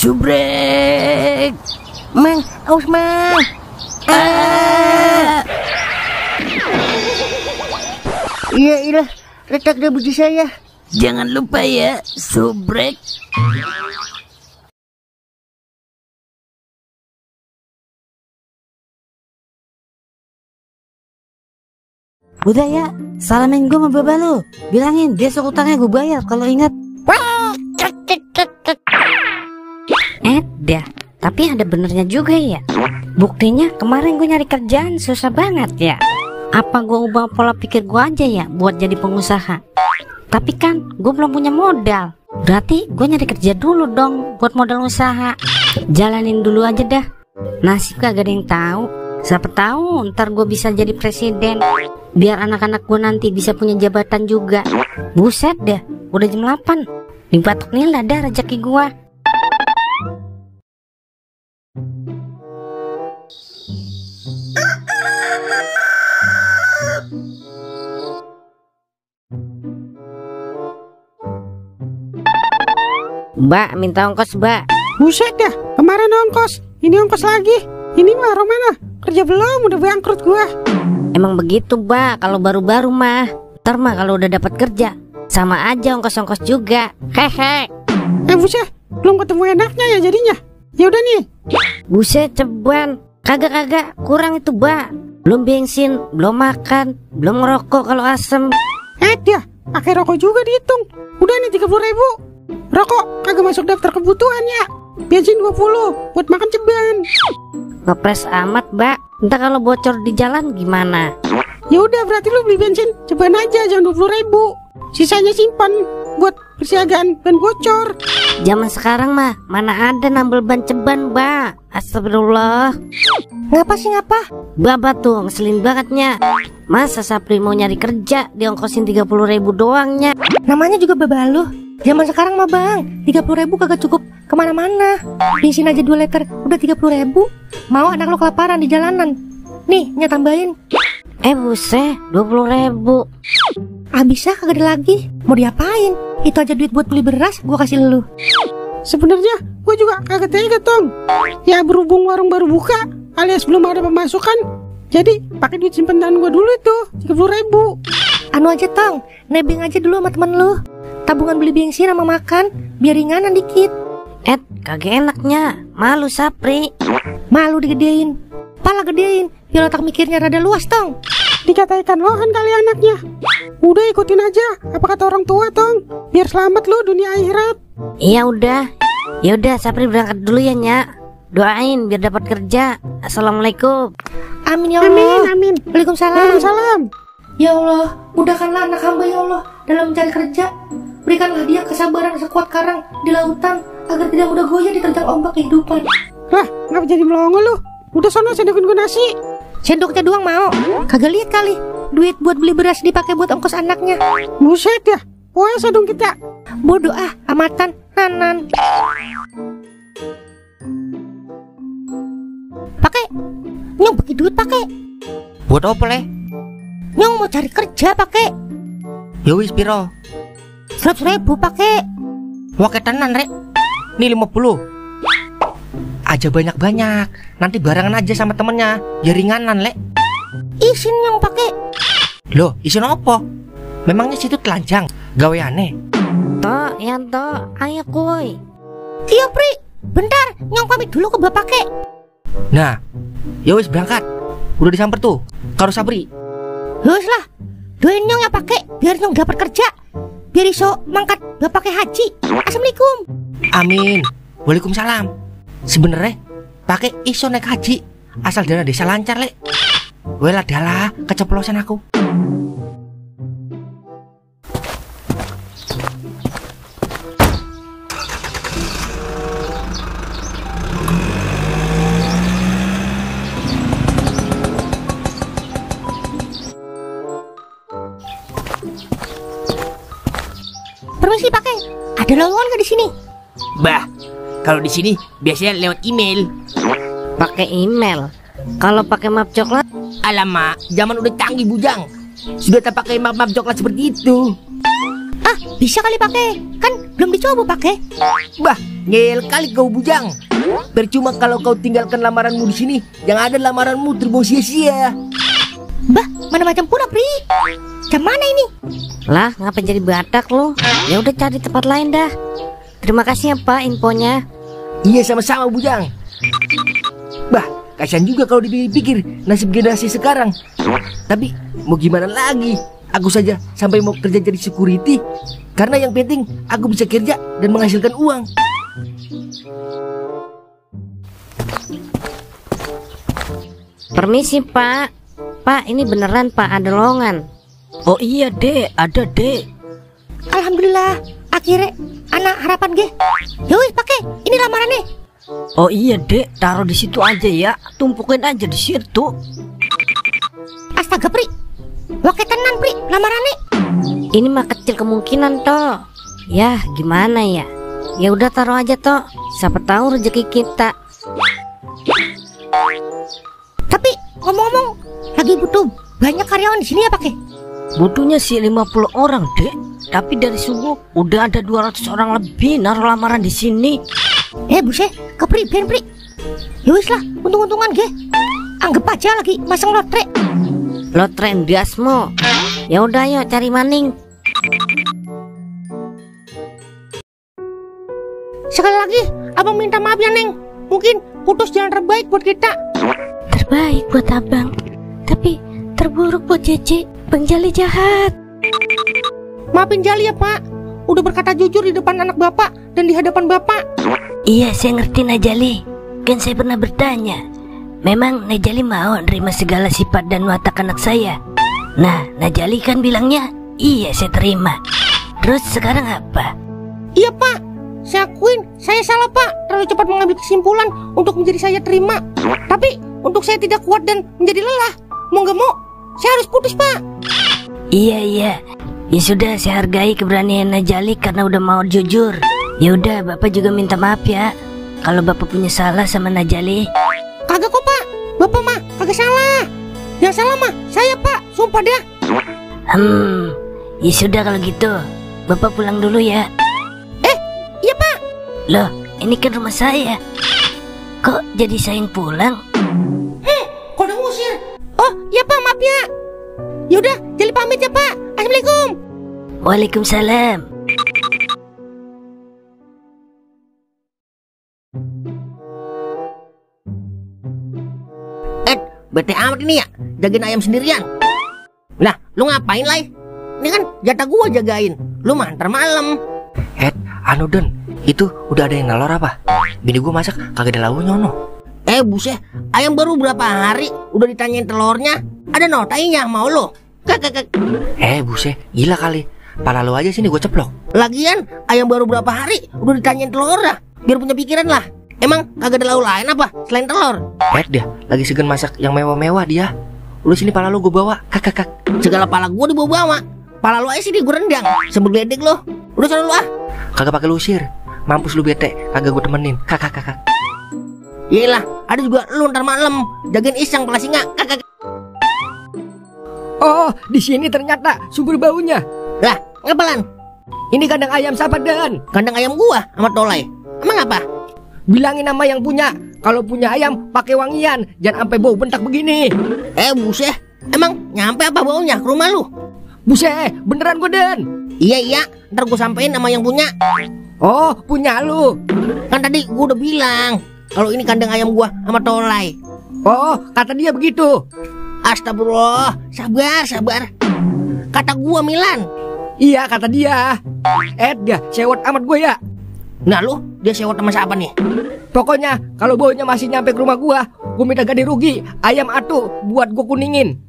Subrek. Mang, aus mang. Iya, retak deh biji saya. Jangan lupa ya, subrek. Udah ya, salamin gue sama Baba lu. Bilangin besok utangnya gue bayar kalau ingat. Dah, tapi ada benernya juga ya. Buktinya kemarin gue nyari kerjaan susah banget ya. Apa gue ubah pola pikir gue aja ya buat jadi pengusaha? Tapi kan gue belum punya modal. Berarti gue nyari kerja dulu dong buat modal usaha. Jalanin dulu aja dah. Nasib kagak ada yang tahu. Siapa tahu ntar gue bisa jadi presiden. Biar anak-anak gue nanti bisa punya jabatan juga. Buset deh, udah jam 8. Di batok nih lah dah rezeki gue. Mbak, minta ongkos mbak. Buset dah, kemarin ongkos, ini ongkos lagi. Ini mah Romana, kerja belum, udah bangkrut gua. Emang begitu mbak, kalau baru-baru mah. Ntar mah kalau udah dapat kerja, sama aja ongkos-ongkos juga. Hehe. Buset, belum ketemu enaknya ya jadinya. Ya udah nih. Buset ceban, kagak kurang itu mbak. Belum bensin, belum makan, belum ngerokok kalau asem. Dia, pakai rokok juga dihitung. Udah nih 30.000. Rokok kagak masuk daftar kebutuhan ya. Bensin 20 buat makan ceban. Ngepres amat mbak. Entah kalau bocor di jalan gimana? Ya udah berarti lu beli bensin ceban aja, jangan 20.000. Sisanya simpan buat persiagaan ban bocor. Zaman sekarang mah mana ada nambel ban ceban mbak. Astagfirullah. Ngapa sih ngapa? Baba tuh ngeselin bangetnya. Masa Sapri mau nyari kerja diongkosin 30.000 doangnya. Namanya juga Baba lu. Zaman sekarang mah bang, 30.000 kagak cukup kemana-mana. Bensin aja 2 liter udah 30.000. Mau anak lo kelaparan di jalanan? Nih, tambahin. Buset, 20.000. Bisa kagak ada lagi. Mau diapain? Itu aja duit buat beli beras gua kasih lu. Sebenarnya gua juga kagak tega Tong. Ya berhubung warung baru buka alias belum ada pemasukan, jadi pakai duit simpanan gua dulu itu 30.000. Anu aja Tong, nebeng aja dulu sama temen lu. Tabungan beli bensin sama makan, biar ringanan dikit. Kagak enaknya, malu Sapri. Malu digedein, pala gedein, biar otak mikirnya rada luas Tong. Dikatakan lohan kali anaknya. Udah ikutin aja apa kata orang tua Tong, biar selamat lu dunia akhirat. Iya udah. Ya udah Sapri berangkat dulu ya Nyak. Doain biar dapat kerja. Assalamualaikum. Amin ya Allah. Amin. Waalaikumsalam. Waalaikumsalam. Ya Allah, mudahkanlah anak hamba ya Allah dalam mencari kerja. Berikanlah dia kesabaran sekuat karang di lautan, agar tidak mudah goyah diterjang ombak kehidupan. Lah, ngapa jadi melongo lu? Udah sono sendokin gue nasi. Sendoknya doang mau? Kagak lihat kali duit buat beli beras dipakai buat ongkos anaknya. Buset ya, puasa dong kita. Bodoh amatan, nanan. Pakai nyong bagi duit pakai. Buat apa le? Nyong mau cari kerja pakai. Yowis piro? 100.000 pakai. Wake tenan rek. Nih 50. Aja banyak-banyak. Nanti barengan aja sama temennya. Ya ringanan le. Isin nyong pakai. Loh, isin apa? Memangnya situ telanjang? Gaweane. Tok, Yanto, ayo kuy. Iya Pri, bentar, nyong pamit dulu ke bapak ke. Nah, yowis berangkat. Udah disamper tuh karo Sabri. Yowis lah, doain nyong ya pakai biar nyong dapat kerja. Biar iso mangkat bapak ke haji. Assalamualaikum. Amin. Waalaikumsalam. Sebenernya pakai iso naik haji asal dana desa lancar le. Wela dalah keceplosan aku. Permisi pakai, ada lowongan nggak di sini? Bah, kalau di sini biasanya lewat email. Pakai email. Kalau pakai map coklat, Alamak, zaman udah canggih bujang. Sudah tak pakai map coklat seperti itu. Bisa kali pakai, kan belum dicoba pakai. Bah, Ngeyel kali kau bujang. Percuma kalau kau tinggalkan lamaranmu di sini, yang ada lamaranmu terbuang sia-sia. Bah, mana macam pula, Pri? Jam mana ini? Lah, ngapa jadi batak lo? Ya udah cari tempat lain dah. Terima kasih ya Pak infonya. Iya, sama-sama bujang. Bah, kasihan juga kalau dipikir nasib generasi sekarang. Tapi mau gimana lagi? Aku saja sampai mau kerja jadi security, karena yang penting aku bisa kerja dan menghasilkan uang. Permisi Pak. Pak, ini beneran Pak, ada lowongan. Oh iya dek, ada dek. Alhamdulillah, akhirnya anak harapan ge. Yowis pakai, ini lamarannya. Oh iya dek, taruh di situ aja ya, tumpukin aja di situ. Astaga, Pri. Oke tenan, Pri, lamarannya. Ini mah kecil kemungkinan toh. Ya gimana ya? Ya udah taruh aja toh. Siapa tahu rezeki kita. Tapi ngomong-ngomong, lagi butuh banyak karyawan di sini ya, pakai. Butuhnya sih 50 orang dek, tapi dari subuh udah ada 200 orang lebih naruh lamaran di sini. Buset, ke Pri, biar Pri. Yowis lah, untung-untungan ge. Anggap aja lagi masang lotre. Lotre dasmu. Ya udah yuk cari maning. Sekali lagi, abang minta maaf ya, Neng. Mungkin putus jalan terbaik buat kita. Terbaik buat abang, tapi terburuk buat Cece. Bang Jali jahat. Maafin Jali ya, Pak. Udah berkata jujur di depan anak Bapak dan di hadapan Bapak. Iya, saya ngerti Najali. Kan saya pernah bertanya, memang Najali mau nerima segala sifat dan watak anak saya? Nah, Najali kan bilangnya, iya saya terima. Terus sekarang apa? Iya, Pak. Saya akuin, saya salah, Pak. Terlalu cepat mengambil kesimpulan untuk menjadi saya terima. Tapi, untuk saya tidak kuat dan menjadi lelah, mau gak mau, saya harus putus, Pak. Iya. Ya sudah, saya hargai keberanian Najali karena udah mau jujur. Ya udah, Bapak juga minta maaf ya kalau Bapak punya salah sama Najali. Kagak kok, Pak. Bapak mah kagak salah. Yang salah mah saya, Pak. Sumpah dah. Ya sudah kalau gitu, Bapak pulang dulu ya. Iya, Pak. Loh, ini kan rumah saya. Kok jadi saya yang pulang? Kok udah ngusir? Oh, iya, Pak. Maaf ya. Yaudah, Jali pamit ya, Pak. Assalamualaikum. Waalaikumsalam. Bete amat ini ya, jagain ayam sendirian. Lah, lu ngapain, Lai? Ini kan jatah gua jagain. Lu mah ntar malam. Anu Den, itu udah ada yang nalor apa? Bini gua masak kagak ada lauknya no. Buset, ayam baru berapa hari udah ditanyain telurnya? Ada notainya mau lo? Kak. Buset, gila kali. Pala lu aja sini gua ceplok. Lagian ayam baru berapa hari udah ditanyain telurnya? Biar punya pikiran lah. Emang kagak ada lauk lain apa selain telur? Dia lagi segan masak yang mewah-mewah dia. Udah sini pala lu gue bawa. Kak. Segala pala gue dibawa-bawa. Pala lu aja sih gue rendang. Sembel gledek lo. Udah sana lu ah. Kagak pakai lusir. Mampus lu bete. Kagak gue temenin. Kak. Yelah, ada juga lu ntar malam jagain Isang pala singa. Kak. Oh, di sini ternyata sumber baunya. Lah, ngapalan? Ini kandang ayam siapa Dan? Kandang ayam gua sama Tolai. Emang apa? Bilangin nama yang punya. Kalau punya ayam pakai wangian, jangan sampai bau bentak begini. Buset. Emang nyampe apa baunya ke rumah lu? Buset, beneran gue Den. Iya, ntar gue sampein nama yang punya. Oh, punya lu. Kan tadi gue udah bilang kalau ini kandang ayam gua sama Tolai. Oh, kata dia begitu. Astagfirullah, sabar. Kata gua Milan. Iya, kata dia. Dia sewot amat gue ya. Nah lu, dia sewot sama siapa nih? Pokoknya kalau baunya masih nyampe ke rumah gua minta ganti rugi ayam atu buat gua kuningin.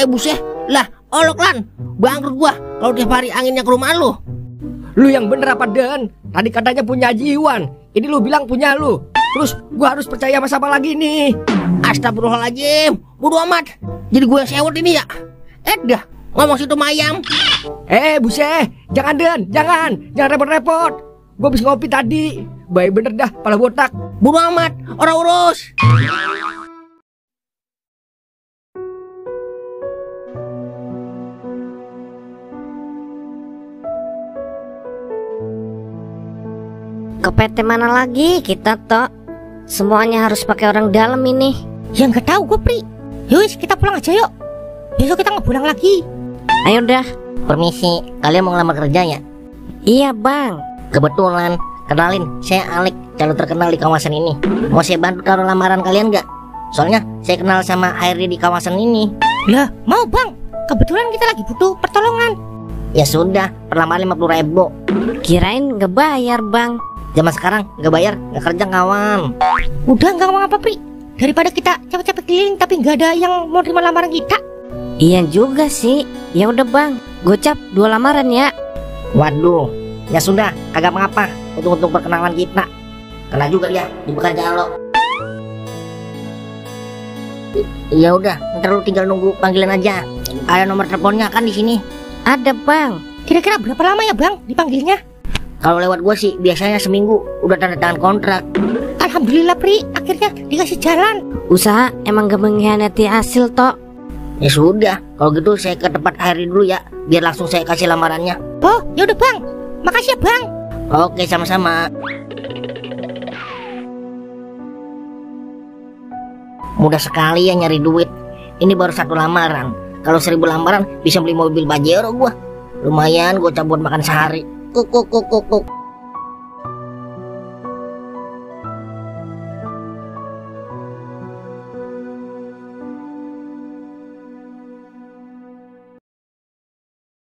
Buset, lah olok lan, bangkrut gua kalau tiap hari anginnya ke rumah lu. Lu yang bener apa Den? Tadi katanya punya Haji Iwan, ini lu bilang punya lu. Terus gua harus percaya sama siapa lagi nih? Astagfirullahaladzim, bodo amat. Jadi gua yang sewot ini ya? Dah, ngomong situ mayam. Buset, jangan Den, jangan repot-repot. Gua habis ngopi tadi. Baik bener dah, pala botak. Bodo amat, orang urus. Ke PT mana lagi kita toh? Semuanya harus pakai orang dalam ini. Ya nggak tahu gue, Pri. Yowis, kita pulang aja yuk. Besok kita nggak pulang lagi. Ayo dah. Permisi, kalian mau ngelamar kerja ya? Iya bang. Kebetulan, kenalin, saya Alek, calon terkenal di kawasan ini. Mau saya bantu taruh lamaran kalian nggak? Soalnya saya kenal sama HRD di kawasan ini. Lah, mau bang. Kebetulan kita lagi butuh pertolongan. Ya sudah, per lamaran 50.000. Kirain nggak bayar bang. Zaman sekarang nggak bayar, nggak kerja kawan. Udah nggak ngomong apa, Pri. Daripada kita capek-capek keliling tapi nggak ada yang mau terima lamaran kita. Iya juga sih. Ya udah bang, gocap 2 lamaran ya. Waduh, ya sudah, kagak mengapa. Untuk perkenalan kita. Kena juga dia di pekerjaan lo. Ya udah, ntar lu tinggal nunggu panggilan aja. Ada nomor teleponnya kan di sini. Ada bang. Kira-kira berapa lama ya bang dipanggilnya? Kalau lewat gua sih biasanya seminggu udah tanda tangan kontrak. Alhamdulillah, Pri. Akhirnya dikasih jalan. Usaha emang gak mengkhianati hasil toh. Ya sudah, kalau gitu saya ke tempat HRD dulu ya, biar langsung saya kasih lamarannya. Oh, ya udah bang. Makasih ya bang. Oke, sama-sama. Mudah sekali ya nyari duit. Ini baru 1 lamaran. Kalau 1000 lamaran bisa beli mobil Pajero gua. Lumayan gua buat makan sehari. Kuk.